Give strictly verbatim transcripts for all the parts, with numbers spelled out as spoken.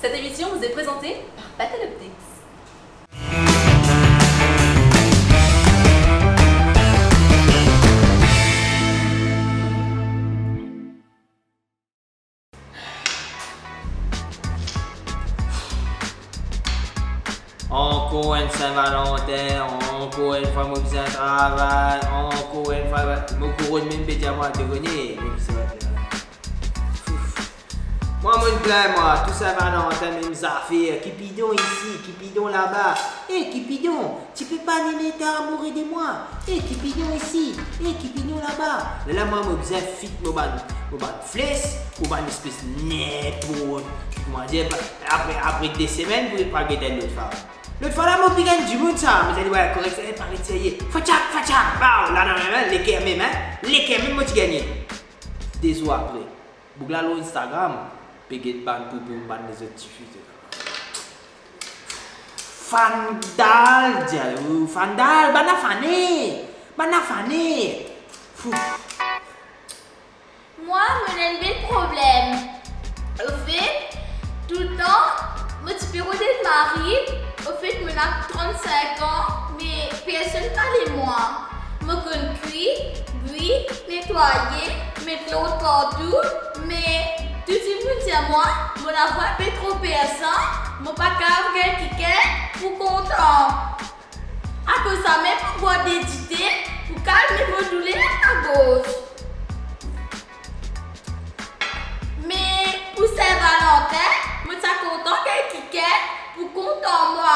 Cette émission vous est présentée par Battle Optics. Ankor enn Saint-Valentin, ankor enn fwa mo bizin travay, ankor enn fwa mo kouronn mem pe dir mwa, to kone, mo bizin travay. Ouf. Mwa, mo plin mwa, tou Saint-Valentin, mem zafer, Cupidon isi, Cupidon laba. Eh, Cupidon, tu peux pas aimer ta amoureux de moi? Eh, Cupidon isi, eh, Cupidon laba. Lerla mwa, mo bizin fit mo bann, mo bann fles, mo bann espes ninport ki, kouma dir, apre, apre de semenn, pou pa get enn lot fam. Lot fwa la, mo pe gagn dimoun sa, mo dir li, wi, korek, sa, eh, pa get serye. Fatchak, fatchak, baw, la, dan, dan, dan, leker mem, hein? Leker mem mo ti gagne. De zour apre, boug la lor Instagram, pe get bann poupou, bann lezot tifi, etsetera. Fandal, diale, ou fandal, bann la fane, bann la fane. Fouf. Mwa, mo ena enn bel problem. Ofet, toultan, mo ti pe rod enn mari. Ofet, mo ena trant-sink an, me personn pa le mwa. Mo konn kwi, bwi, netwaye, met lord partou, me tou dimoun dir mwa mo lavwa inpe tro persan, mo pa kav gagn kikenn pou kontan. Akoz sa mem, mo bwar de dite pou kalme mo douler dan mo lagorz. Me pou Saint-Valentin, mo ti a kontan gagn kikenn pou kontan mwa.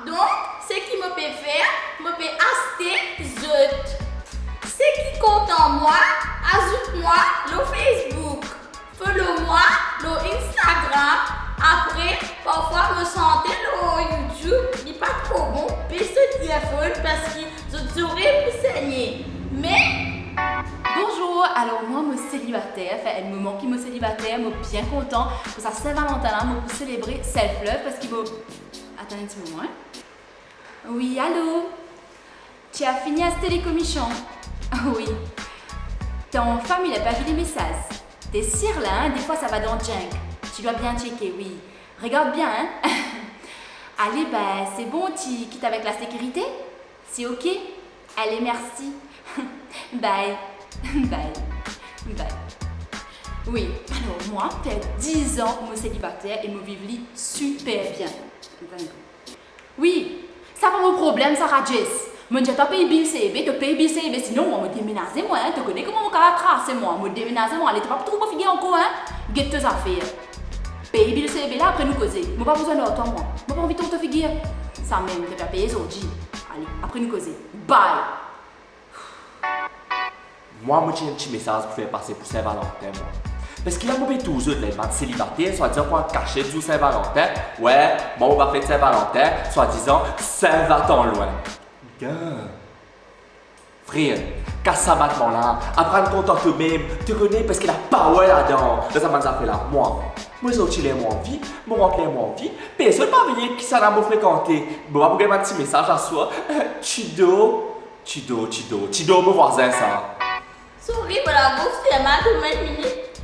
Donk, seki mo pe fer, mo pe aste zot. Seki kontan mwa, azout mwa lor Facebook. Follow mwa lor Instagram. Apre, parfwa mo sante lor YouTube, li pa tro bon, bes zot earphone parski zot zorey pou segne. Me Bonjour, alor mwa mo selibater, fer enn moman ki mo selibater, mo bien kontan. Pou sa Saint-Valentin la, mo pou selebre self love parski mo, atann enn ti moman, hein. Wi, alo? Tu as fini aste le cornichon? Ah wi. Ton fami la pa vi le mesaz? T'es sir la, hein? Defwa sa va dan junk. Tu dois bien checker, wi. Regarde bien, hein? Ale, ben, c'est bon, tu quittes avec la sécurité? C'est ok? Allez, merci. Bye. Bye. Bye. Wi, alor mwa, fer diz an mo selibater e mo viv li siper bien. Wi, sa pa mo problem sa, Rajesh. Mo dir twa pey bil C B, to pey bil C B, sinon mwa mo demenaze mwa, hein. To kone kouma mo kapav trase mwa, mo demenaze mwa, ale to pa pou trouv mo figir ankor, hein. Get to zafer. Pey bil C B la, apre nou koze. Mo pa bizin lartan mwa. Mo pa anvi trouv to figir. Samem, to pe peye zordi. Ale, apre nou koze. Bye. Mwa, mo ti ena enn ti mesaz pou fer pase pou Saint-Valentin, mwa. Parski la, mo pe trouv zot la, bann selibater, swadizan pou al kasiet zour Saint-Valentin. Wi, mwa, mo pa fet Saint-Valentin, swadizan, Saint-Vatanlwin. Gagn. Frer, kas sa batman la, aprann kontan tomem, to kone, parski ena power ladan, dan sa bann zafer la. Mwa, mo sorti ler mo anvi, mo rant ler mo anvi, personn pa veye kisannla mo frekante. Mo pa pou gagn bann ti mesaz aswar. Ti dor, ti dor, ti dor, ti dor mo vwazin sa. Sorry, mo lagours fer mal, donn mwa enn minit.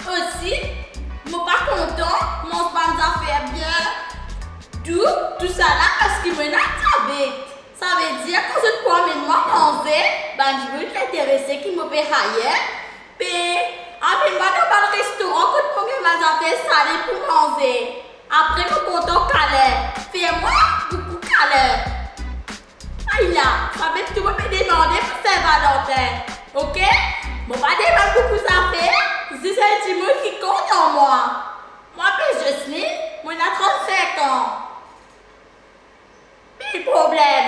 Osi, mo pa kontan manz bann zafer bien dou, tousala, parski mo ena diabet. Savedir kan zot pou amenn mwa manze, bann dimoun ki interese ki mo pe ayer, pe amenn mwa dan bann restoran kot mo gagn bann zafer sale pou manze. Apre mo kontan kalin. Fer mwa boukou kalin. Ay la, samem tou mo pe demande pou Saint-Valentin, ok? Mo pa demann boukou zafer, zis enn dimoun ki kontan mwa. Mo apel Jocelyne, mo ena trant-sink an. Pi problem.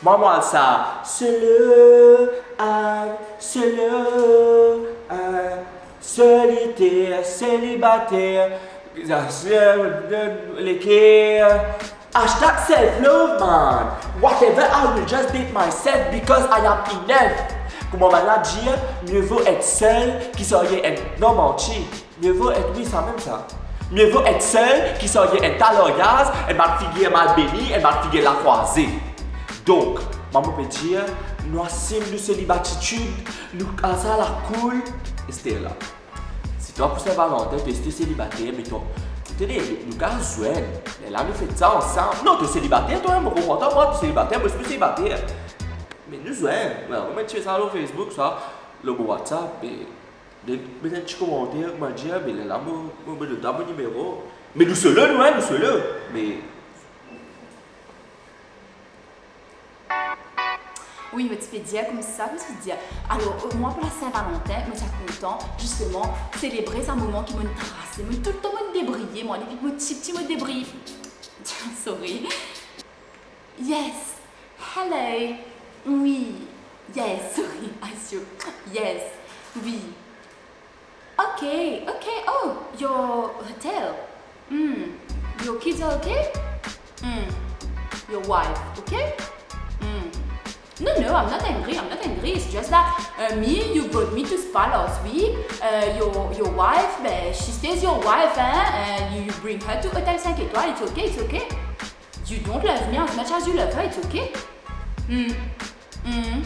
Mwa, mwa sa, solo, ah, solo, ah, soliter, selibater, leker. Hashtag self love, man. Whatever, I will just date myself because I am enough. Kouma bann la dir, mieux vaut être seul ki sarye enn, non, manti. Mieux vaut être, wi, samem sa. Mieux vaut être seul ki sarye enn ta laryaz, enn bann figir mal beni, enn bann figir lakrwaze. Donk, mwa mo pe dir, nou asim nou selibatitid, nou al sa la cool, etsetera. Twa pou Sin Valentin, to ete selibater, me to, tande, nou kapav zwenn. Lerla nou fer sa ansam. Non, to selibater, twa, mo konpran twa, mwa, to selibater, mo osi selibater. Me nou zwenn. Wel, mo met sa lor Facebook, sa, lor mo WhatsApp, me, me, met enn ti komanter, kouma dir, me lerla mo, mo, mo donn twa mo nimero. Me nou solo, nou, hein, nou solo. Me Wi, mo ti pe dir koumsa, mo ti pe dir. Alor, euh, mwa pou la Sin Valentin, mo ti a kontan, zisteman, selebre sa moman ki mo'nn trase. Mo toultan mo'nn debriye, mwa, depi mo tipti mo debriye. Sorry. Yes. Hello. Wi. Yes, sorry. Ayo. Yes. Wi. Okay, okay. Oh, your hotel. Hmm. Your kids are okay? Hmm. Your wife, okay? Hmm. No, no, I'm not angry. I'm not angry. It's just that, uh, me, you brought me to spa last week. Uh, your, your wife, ben, she stays your wife, hein? And you, you bring her to Hotel Cinq Étoiles. It's okay, it's okay. You don't love me as much as you love her. It's okay. Hmm. Hmm.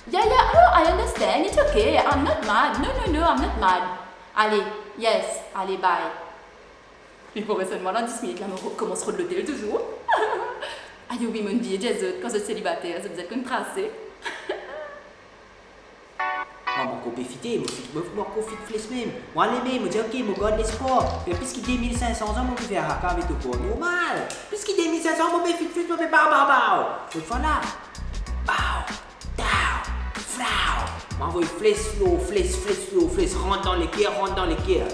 Yeah, yeah, oh, I understand. It's okay. I'm not mad. No, no, no, I'm not mad. Ale, yes, ale, bye. Li pou res mwa la dis minit la, mo rekomans rod lotel touzour. Ayo wi, mo'nn bliye dir zot, kan zot selibater, zot bizin konn trase. Mwa, mo ankor pe fite, mo fite, mo, mo ankor fit fles mem. Mo ale mem, mo dir, ok, mo gard lespwar. Fer plis ki de mil sink san an mo pe fer kaka avek to kor. Normal. Plis ki de mil sink san an mo pe fit fles, mo pe baw, baw, baw. Lot fwa la, baw, taw, fraw. Mo avoy fles lor fles, fles lor fles, rant dan leker, rant dan leker.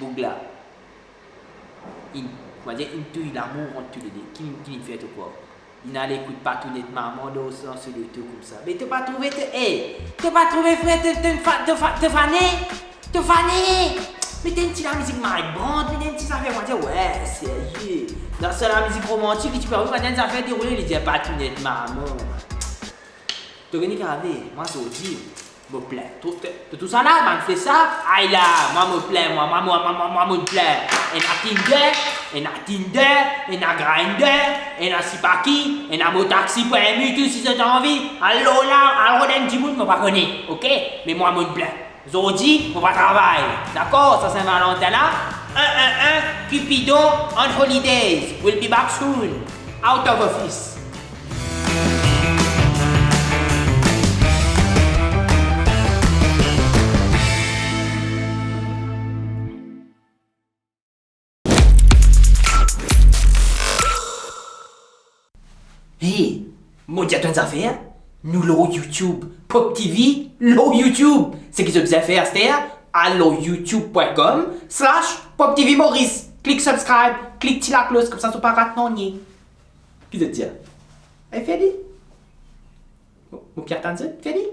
Boug la inn, kouma dir, inn touy lamour ant toulede. Ki, ki inn fer to kor? Inn al ekout Patounette Maman dan, dan so loto koumsa. Me to pa trouve to, eh, to pa trouve frer to, to fa-, to fa-, to fane? To fane? Met enn ti lamizik Mike Brandt, met enn ti zafer, kouma dir, wey, serye. Dan sa lamizik romantik, li ti pe anvi kouma dir enn zafer deroule, li dir Patounette Maman. To gagn kave, mwa zordi, mo plin. To, to, to, tousala, bann fles sa, ay la, mwa mo plin, mwa, mwa, mwa, mwa, mwa, mwa mo plin. Ena Tinder, ena Tinder, ena Grindr, ena sipa ki, ena mo taxi pou enn minit tou si zot anvi. Alor la, al rod enn dimoun mo pa kone, ok? Me mwa mo plin. Zordi, mo pa travay. Dakor, sa Sin Valentin la? Un un un, Cupidon on holidays. We'll be back soon. Out of office. Hey, mo dir twa enn zafer, nou lor YouTube, Pop T V, lor YouTube. Seki zot bizin fer aster, al lor youtube point com slash Pop T V Maurice. Klik subscribe, klik ti laklos, koumsa zot pa rat nanye. Ki zot dir? Ey, fer li. Mo, mo pe atann zot, fer li.